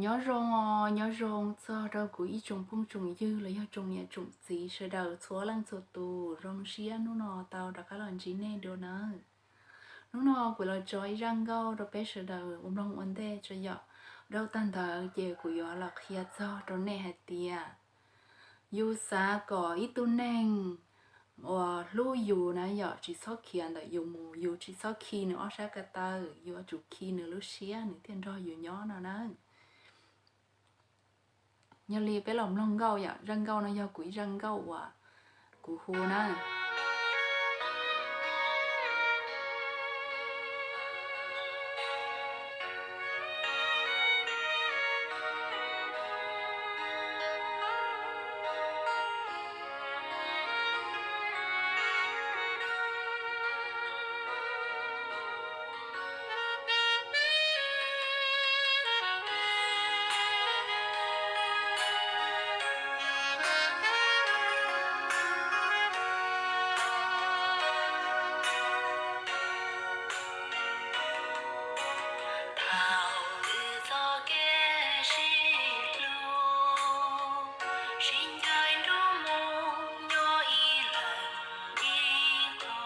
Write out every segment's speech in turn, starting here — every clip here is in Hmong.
Nyob zoo, nyob zoo txog rau kuv ib tsoom phooj tsoom ywg los yog tsoom niam tsoom txiv sawv daws txhua leej txhua tus. Zoo siab hnub no tau rov qab los ntsib nej dua nawb. Hnub no kuv los tso ib zaj nkauj rau peb sawv daws ua mloog ua ntej tso yom. Dhau tag ntawd ces kuv yuav los qhia txog rau nej hais tias yus xav kom ib tug neeg uas hlub yus na yom, tsis txhob khiav ntawm yus mus, yus tsis txhob khi nws ob sab ko taw, yuav tsum khi nws lub siab nws thiaj nrog yus nyob no na. Yog li peb los mloog nkauj yom, zaj nkauj no yog kuv ib zaj nkauj uas kuv hu na. Thaum wb txoj kev sib hlub, sib ncaim nruab mus nyob ib leeg ib qho,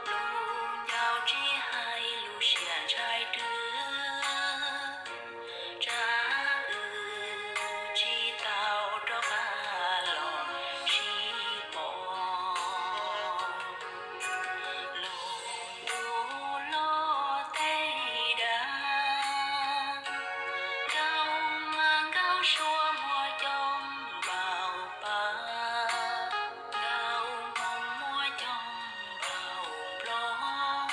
lub ncauj tsis hais lub siab ntshai rwg, tsam wb tsis tau rov qab los sib pom. Lub ntuj los tej dag, nkauj mas nkauj suab muaj coob npaum pab, nkauj hmoob muaj coob npaum nplooj.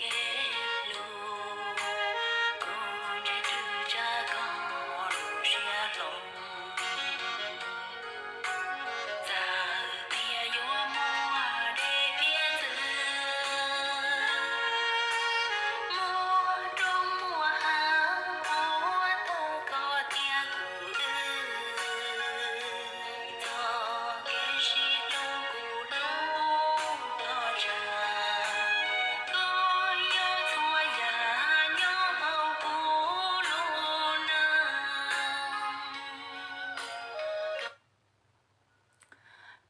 Kev hlub kuj ntse twg tsam koj lub siab hlob. Txawm tias yuav muaj dej piab txwv, muaj roob muaj hav, ua tau koj thiab kuv twb txoj kev sib hlub kuv hlub toj tsam. Koj yog txhua yam nyob hauv kuv lub neej.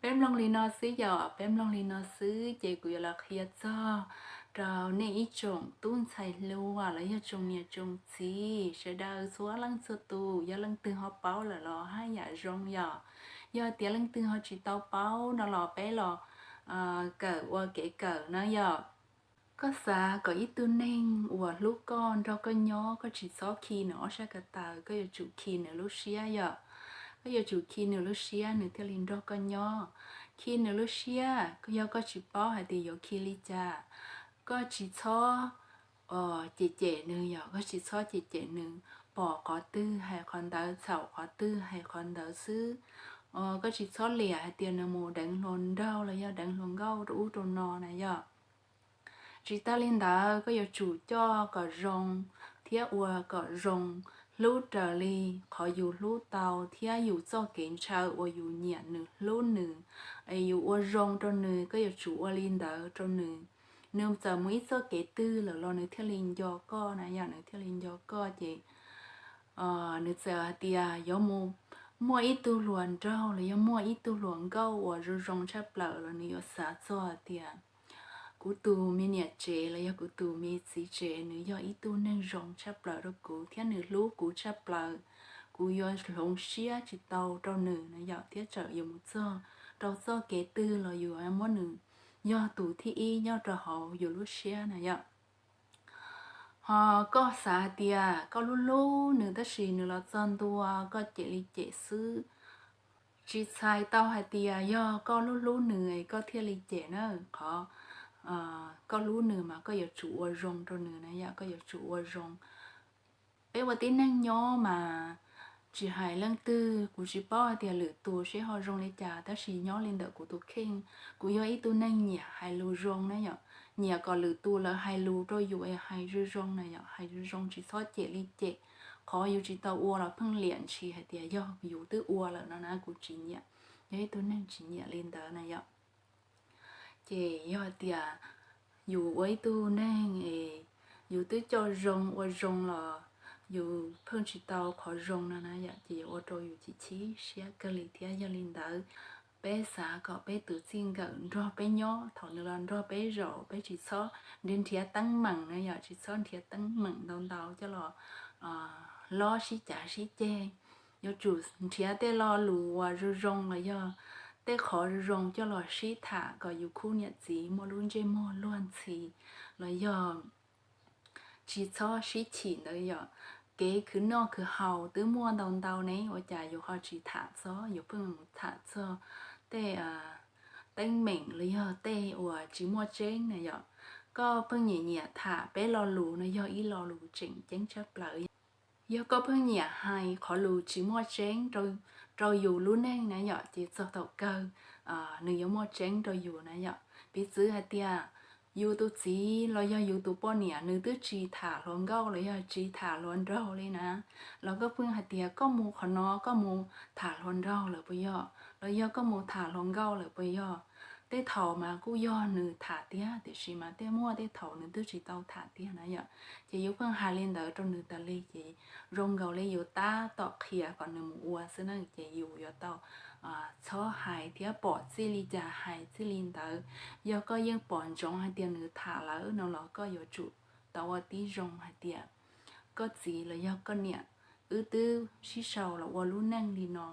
Peb mloog li no xwb yom, peb mloog li no xwb ces kuv yuav los qhia txog rau nej ib tsoom tub ntxhais hluas los yog tsoom niam tsoom txiv sawv daws txhua leej txhua tus, yog leej twg ho paub lawm los haj yam zoo yom. Yog tias leej twg ho tsis tau paub no los peb los kawm ua kev kawm na yom. Koj xav kom ib tug neeg uas hlub koj nrog koj nyob, koj tsis txhob khi nws ob sab ko taw, koj yuav tsum khi nws lub siab yom. Koj yuav tsum khi nws lub siab nws thiaj li nrog koj nyob. Khi nws lub siab, yog koj tsis paub hais tias yuav khi li cas, koj tsis txhob cem cem nws yom, koj tsis txhob cem cem nws, pom qhov twg hais qhov ntawd, txhaum qhov twg hais qhov ntawd xwb. Koj tsis txhob liam hais tias nws mus deev hluas nraug los yog deev hluas nkauj rau ub rau no na yom. Tsis tas li ntawd, koj yuav tsum coj kom zoo thiab ua kom zoo, hlub raws li qhov yus hlub tau thiab yus txoj kev ntshaw uas yus nyiam nws hlub nws, es yus ua zoo rau nws, koj yuav tsum ua li ntawd rau nws. Nws txawm mus ib txoj kev twg lawm los nws thiaj li nco koj na yom, nws thiaj li nco koj ces nws txawm hais tias yuav mus muaj ib tug hluas nraug los yog muaj ib tug hluas nkauj uas zoo zoo tshaj plaws los nws yuav xav txog hais tias kuv tus me niam tsev los yog kuv tus me txiv tsev nws yog ib tug neeg zoo tshaj plaws rau kuv thiab nws hlub kuv tshaj plaws. Kuv yuav hloov siab tsis tau rau nws na yom, thiab txawm yuav mus txog rau txoj kev twg los yus muab nws yog tus thib ib nyob rau hauv yus lub siab na yom. Ho koj xav hais tias koj hlub hlub nws tab sis nws los txog ntua koj cem li cem xwb, tsis txhais tau hais tias yog koj hlub hlub nws koj thiaj li cem na. Qhov koj hlub nws mas koj yuav tsum ua zoo rau nws na yom, koj yuav tsum ua zoo. Peb ua tib neeg nyob mas tsis hais leej twg, kuv tsis paub hais tias lwm tus seb ho zoo li cas, tab sis nyob li ntawm kuv tus kheej, kuv yog ib tug neeg nyiam hais lus zoo na yom, nyiam kom lwm tus lawv hais lus rau yus es hais zoo zoo na yom, hais zoo zoo tsis txhob cem li cem. Qhov yus tsis tau ua los pheej liam ntshis hais tias yog yus twb ua lawm no na, kuv tsis nyiam, yog ib tug neeg tsis nyiam li ntawd na yom. Ces yog hais tias yus ua ib tug neeg es yus twb coj zoo ua zoo los yus pheej tsis tau qhov zoo no na yom, ces yuav ua rau yus chim chim siab kawg li thiab. Yog li ntawd, peb xav kom peb tus txij nkawm nrog peb nyob, thaum nws los nrog peb zaum, peb tsis txhob nrhiav nrhiav teeb meem na yom, tsis txhob nrhiav teeb meem ntau ntau coj los hlob sib cav sib ceg. Yuav tsum nrhiav tej lo lus uas zoo zoo los yog tej qhov zoo zoo coj los sib tham kom yus khub niam txiv muaj lub ntsej muag luag ntxhi, los yog tsis txhob sib chim ntawd yom. Kev khwv noj khwv haus twb muaj ntau ntau ne, ua cas yus ho tsis tham txog, yus pheej mus tham txog tej teeb meem los yog tej uas tsis muaj tseeb na yom. Koj pheej nyiam nyiam tham peb lo lus no yog ib lo lus tseem ceeb tshaj plaws. Yog koj pheej nyiam hais qhov lus tsis muaj tseeb rau yus lub neej na yom, ces txog thaum kawg nws yuav muaj tseeb rau yus na yom. Piv txwv hais tias yus tus txiv los yog yus tus poj niam nws twb tsis tham hluas nkauj los yog tsis tham hluas nraug li na, los koj pheej hais tias koj mus qhov no koj mus tham hluas nraug lawm puas yog, los yog koj mus tham hluas nkauj lawm puas yog. Tej thaum mas kuj yog nws tham tiag, tiam sis mas tej muaj tej thaum nws twb tsis tau tham tiag na yom. Ces yus pheej hais li ntawd rau nws tas li, ces zoo nkaus li yus tab tom qhia kom nws mus ua xwb na, ces yus yuav tau txhob hais thiab pom txij li cas hais txij li ntawd. Yog koj yeej pom ntsoov hais tias nws tham lawm no los koj yuav tsum tau ua tib zoo hais tias, koj txiv los yog koj niam, wb twb sib sau los ua lub neej li no,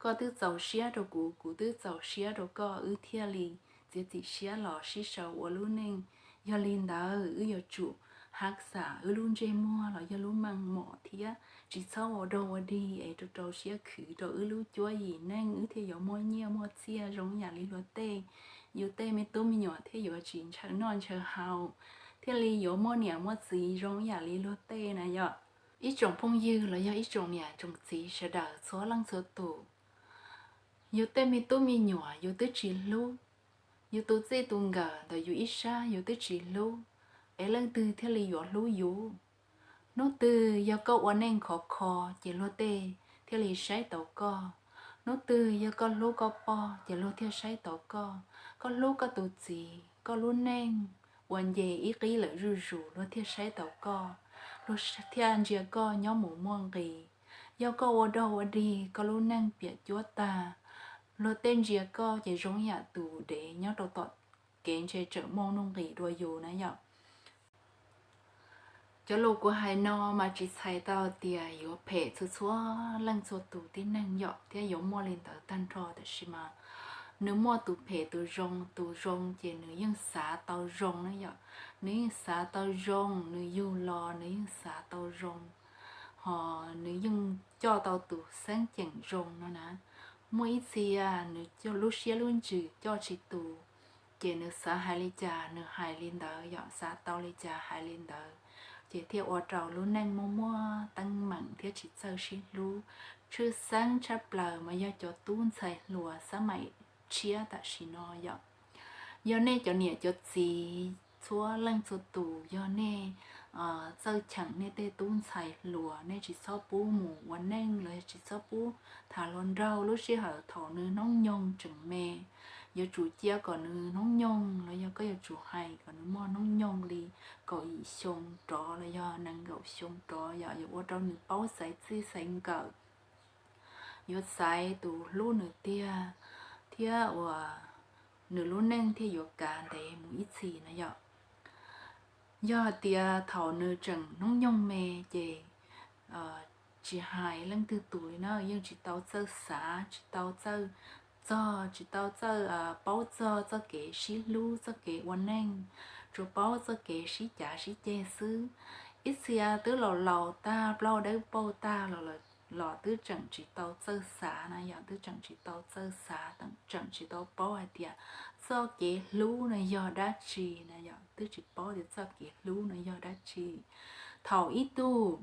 koj twb txaus siab rau kuv, kuv twb txaus siab rau koj, wb thiaj li txiav txim siab los sib sau ua lub neej. Yog li ntawd wb yuav tsum hav xam wb lub ntsej muag los yog lub meej mom thiab tsis txhob ua dog ua dig es rau rau siab khwv rau wb lub cuab yim neej, wb thiaj yuav muaj nyiaj muaj txiaj zoo ib yam li luag tej. Yus tej me tub me nyuam thiaj yuav tsis ntshaw noj ntshaw haus, thiaj li yuav muaj niam muaj txiv zoo ib yam li luag tej na yom. Ib tsoom phooj ywg los yog ib tsoom niam tsoom txiv sawv daws txhua leej txhua tus, yus tej me tub me nyuam yus twb tsis hlub, yus tus txij tus nkawm ntawm yus ib sab yus twb tsis hlub, es leej twg thiaj li yuav hlub yus? Hnub twg yog koj ua neej khov kho ces luag tej thiaj li saib taus koj. Hnub twg yog koj hlub koj pog ces luag thiaj saib taus koj. Koj hlub koj tus txiv, koj lub neej ua nce ib qib lawm zuj zus luag thiaj saib taus koj, luag thiaj ntsia koj nyob mus muaj nqis. Yog koj ua dog ua dig koj lub neej piam cuab tag, luag tej ntsia koj ces zoo ib yam tus dev nyob rau tom kev ntshe tseem muaj nuj nqis dua yus na yom. Cov lus kuv hais no mas tsis txhais tau tias yuav phem txhua txhua leej txhua tus tib neeg yom, thiab yuav muaj li ntawd tag nrho, tab sis mas nws muaj tus phem tus zoo, tus zoo ces nws yeej xav tau zoo na yom, nws yeej xav tau zoo, nws yug los nws yeej xav tau zoo, ho nws yeej coj tau tus xeeb ceem zoo no na. Muaj ib txhia nws lub siab lub ntsws coj tsis tus, ces nws xav hais li cas nws hais li ntawd yom, xav tau li cas hais li ntawd, ces thiaj ua rau lub neej muaj muaj teeb meem thiab tsis txawj sib hlub. Tshwj xeeb tshaj plaws mas yog cov tub ntxhais hluas xab maim tshiab tam sim no yom. Yog nej cov niam cov txiv txhua leej txhua tus, yog nej txawj cheem nej tej tub ntxhais hluas, nej tsis txhob pub mus ua neej los yog tsis txhob pub tham hluas nraug lub sij hawm thaum nws hnub nyoog tseem me. Yuav tsum cia kom nws hnub nyoog los yog koj yuav tsum hais kom nws muaj hnub nyoog li kaum yim xyoo rov los yog nees nkaum xyoo rov yom, yuav ua rau nws paub xaiv txij xaiv nkawm, yuav xaiv tus hlub nws tiag, thiab uas nws lub neej thiaj yuav kav ntev mus ib txhis na yom. Yog hais tias thaum nws tseem hnub nyoog me ces tsis hais leej twg tus li na, yeej tsis tau txawj xav, tsis tau txawj txog, tsis tau txawj paub txog txoj kev sib hlub, txoj kev ua neej, tsuas paub txoj kev sib cav sib ceg xwb. Ib txhia twb laus laus tag, plaub dawb paug tag los twb tseem tsis tau txawj xav na yom, twb tseem tsis tau txawj xav, tseem tsis tau paub hais tias txoj kev hlub no yog dab tsi na yom, twb tsis paub tias txoj kev hlub no yog dab tsi. Thaum ib tug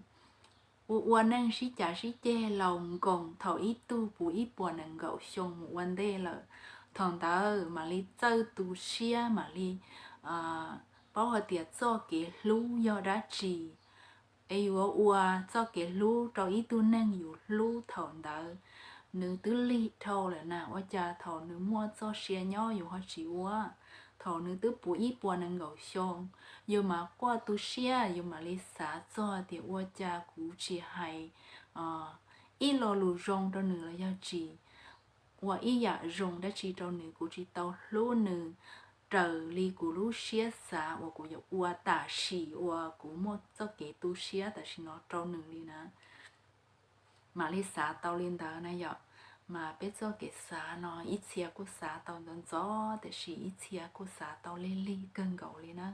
ua ua neej sib cav sib ceg laus nkoos, thaum ib tug puv ib puas nees nkaum xyoo mus ua ntej lawm, thaum ntawd mam li txawj tu siab, mam li paub hais tias txoj kev hlub yog dab tsi, es yuav ua txoj kev hlub rau ib tug neeg yus hlub thaum ntawd nws twb lig dhau lawm na, ua cas thaum nws muaj txoj sia nyob yus ho tsis ua? thaum nws twb puv ib puas nees nkaum xyoo, yus mam quaj tu siab, yus mam li xav txog tias ua cas kuv tsis hais ib lo lus zoo rau nws los yog tsis ua ib yam zoo dab tsi rau nws, kuv tsis tau hlub nws raws li kuv lub siab xav uas kuv yuav ua tam sim uas kuv muaj txoj kev tu siab tam sim no rau nws li na. Mam li xav tau li ntawd na yom. Mas peb txoj kev xav no ib txhia kuj xav tau ntxov ntxov, tiam sis ib txhia kuj xav tau lig lig kawg nkaus li na.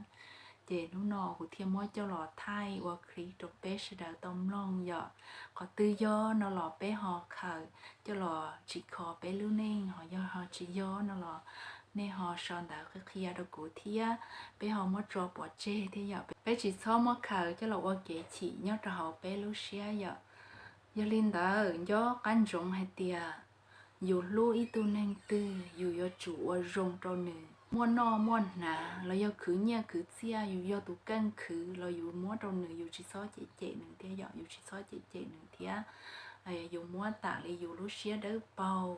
Ces hnub no kuv thiaj muab coj los thaij ua clip rau peb sawv daws tau mloog yom. Qhov twg yog no los peb ho khaws coj los tsim kho peb lub neej, ho yog ho tsis yog no los nej ho sau ntawv qhia qhia rau kuv thiab, peb ho muab tso pov tseg thiab yom. Peb tsis txhob muab khaws coj los ua kev chim nyob rau hauv peb lub siab yom. Yog li ntawd, nco qab ntsoov hais tias yus hlub ib tug neeg twg, yus yuav tsum ua zoo rau nws, muaj noj muaj hnav los yog khwv nyiaj khwv txiaj, yus yog tus keej khwv los yus muab rau nws, yus tsis txhob cem cem nws thiab yom, yus tsis txhob cem cem nws thiab. Yus muab tam li yus lub siab dawb paug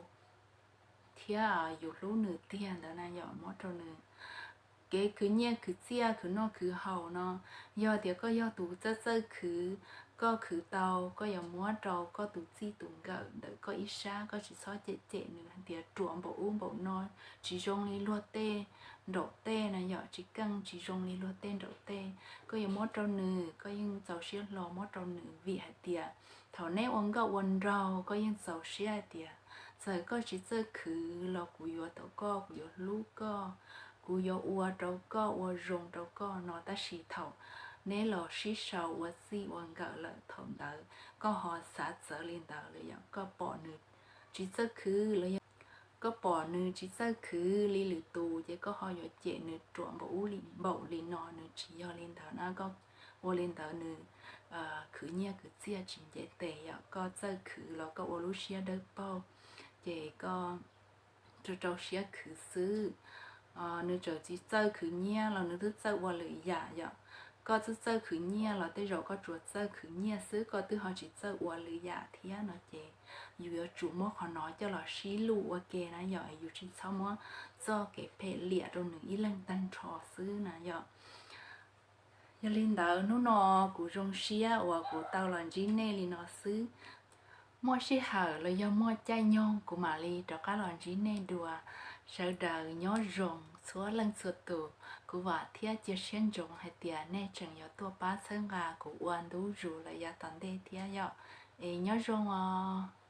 thiab yus hlub nws tiag ntawd na yom, muab rau nws. Kev khwv nyiaj khwv txiaj khwv noj khwv haus no, yog tias koj yog tus txawj txawj khwv, koj khwv tau, koj yuav muab rau koj tus txij tus nkawm ntawm koj ib sab, koj tsis txhob cem cem nws hais tias ruam npaum ub npaum no, tsis zoo li luag tej nraum tej na yom, tsis keej tsis zoo li luag tej nraum tej. Koj yuav muab rau nws, koj yeej txaus siab hlo muab rau nws, vim hais tias thaum neb ua nkauj ua nraug koj yeej txaus siab hais tias txawm koj tsis txawj khwv los kuv yuav tau koj, kuv yuav hlub koj, kuv yuav ua rau koj, ua zoo rau koj no, tab sis thaum neb los sib sau ua txij ua nkawm lawm, thaum ntawd koj ho xav txawv li ntawd los yog koj pom nws tsis txawj khwv los yog koj pom nws tsis txawj khwv li lwm tus ces koj ho yuav cem nws ruam npaum ub npaum li no, nws tsis yog li ntawd na. Koj ua li ntawd nws khwv nyiaj khwv txiaj tsis nce tes yom. Koj txawj khwv los koj ua lub siab dawb paug, ces koj rau rau siab khwv xwb. Nws txawm tsis txawj khwv nyiaj los nws twb txawj ua lwm yam yom. Koj twb txawj khwv nyiaj los tej zaum koj tsuas txawj khwv nyiaj xwb, koj twb ho tsis txawj ua lwm yam thiab no ces yus yuav tsum muab qhov no coj los sib luj ua ke na yom, yus tsis txhob muab txoj kev phem liam rau nws ib leeg tag nrho xwb na yom. Yog li ntawd hnub no kuv zoo siab uas kuv tau los ntsib nej li no xwb. Muaj sij hawm los yog muaj caij nyoog kuv mam li rov qab los ntsib nej dua. Sawv daws nyob zoo txhua leej txhua tus, kuv vam thiab cia siab ntsoov hais tias nej tseem yuav tuaj pab txhawb nqa kuv ua ntu zus los yav tom ntej thiab yom. Es nyob zoo os.